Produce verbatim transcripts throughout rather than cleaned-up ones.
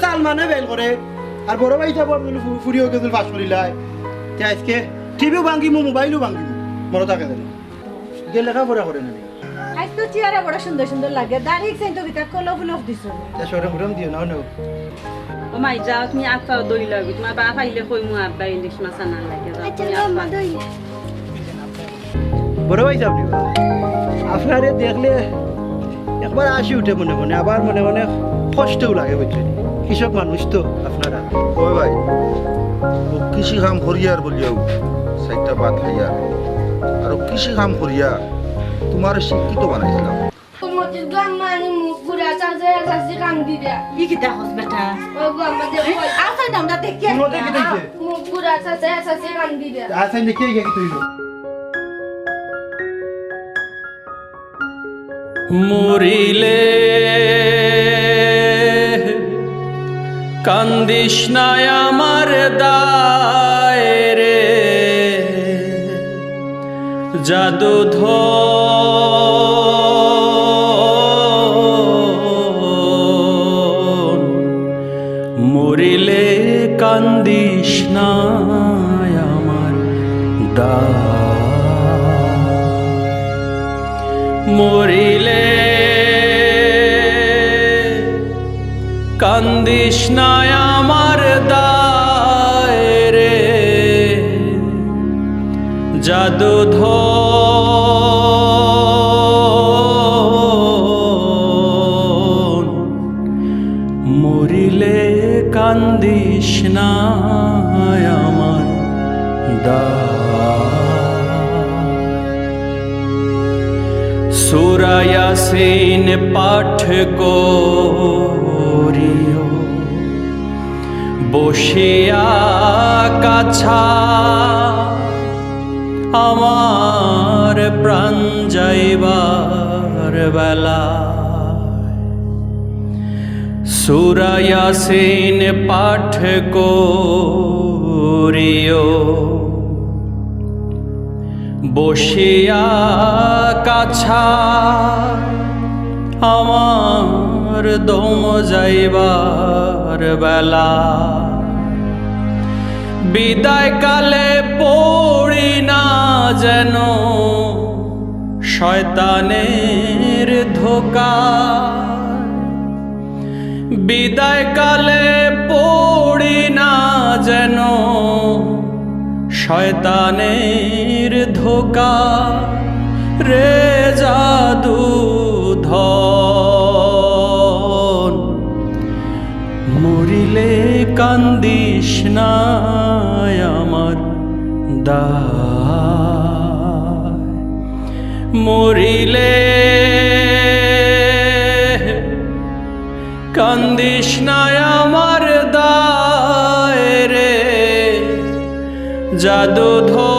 চাল মানে বেল করে, আর বড় ভাই সাব ফুড়িও গেছিল পাশ করিলাই। তে আজকে টিভিও ভাঙিমু, মোবাইলও ভাঙিমু, মনে থাকে যেন। গিয়ে লেখাপড়া করে না নি? আজ তো চেহারা বড় সুন্দর সুন্দর লাগে, দাড়ি একটু তো বিতা কলফ উলফ দিছো। তা শরম উরম দিও না, না। ও মাই, যাও, তুমি আত পাও ধুই লও, তোমার বাপ আইলে কইমু আব্বা ইলিশ মাছ আনার লাগে, যাও, আচ্ছা, তুমি আত পাও। বড় ভাই সাব, আপনারে দেখলে একবার হাসি উঠে মনে মনে, আবার মনে মনে কষ্টও লাগে, বুঝছেন? কৃষক মানুষ তো আপনারা। ওই ভাই, ও কৃষি কাম করিয়ার বুলিয়াউ চাইরটা ভাত খাইয়ার, আর ও কৃষি কাম করিয়া তোমারে শিক্ষিত বানাইছিলাম। মতির গো আম্মা, নি মুখ ঘুরা চাচা চাচি কান্দি দেয়। ই কিতা কস বেটা? ও গো আম্মা, দেখো। আসলে আমরা দেখি। মুখ ঘুরা চাচা চাচি কান্দি দেয়। আসলে দেখি, কি তুই? মরিলে কান্দিস না আমার দায় রে, জাদু ধন। মরিলে কান্দিস না আমার দায়। মরিলে কান্দিস না আমার দায় রে, জাদু ধন। মরিলে কান্দিস না আমার দায়। সূরা ইয়াসিন পাঠ করিও বসিয়া কাছা, আমার প্রাণ যাইবার বেলা। সূরা ইয়াসিন পাঠ করিও বসিয়া কাছা, আমার দম যাইবার বেলা। বিদায় কালে পড়ি না যেন শয়তানের ধোকা। বিদায় কালে পড়ি না যেন শয়তানের ধোকা রে জাদু ধন। মরিলে কান্দিস না আমার দায়। মরিলে কান্দিস না আমার দায় রে, জাদু ধন।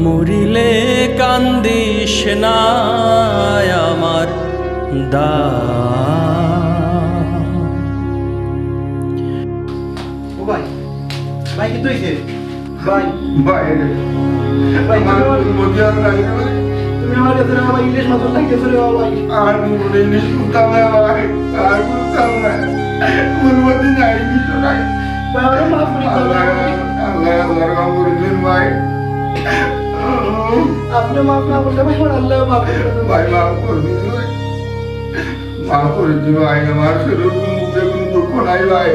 মরিলে কান্দিস না আমার দায়। ও ভাই, ভাই, কিতা অইছে? ভাই। ভাই রে। ভাই, আমার তুমি আমার, মতি আর নাই রে ভাই। তুমি আমার গেছো রে ভাই, ইলিশ মাছ খাইতেছো রে ভাই। আর মনে ইলিশ কুত্তা না ভাই, আর কুত্তা না। মন মতি নাই, কিছু নাই। ভাই, আমারে মাফ করি দেন। আল্লাহ, আল্লাহ, আল্লাহ, মাফ করি দেন ভাই। আপনে মাফ না করলে ভাই, আমার আল্লাহ মাফ করি দেন। ভাই, মাফ করি দেন ভাই। মাফ করি দিও ভাই, আমার শরীর কুনু মুখে কুনু দুঃখ নাই ভাই।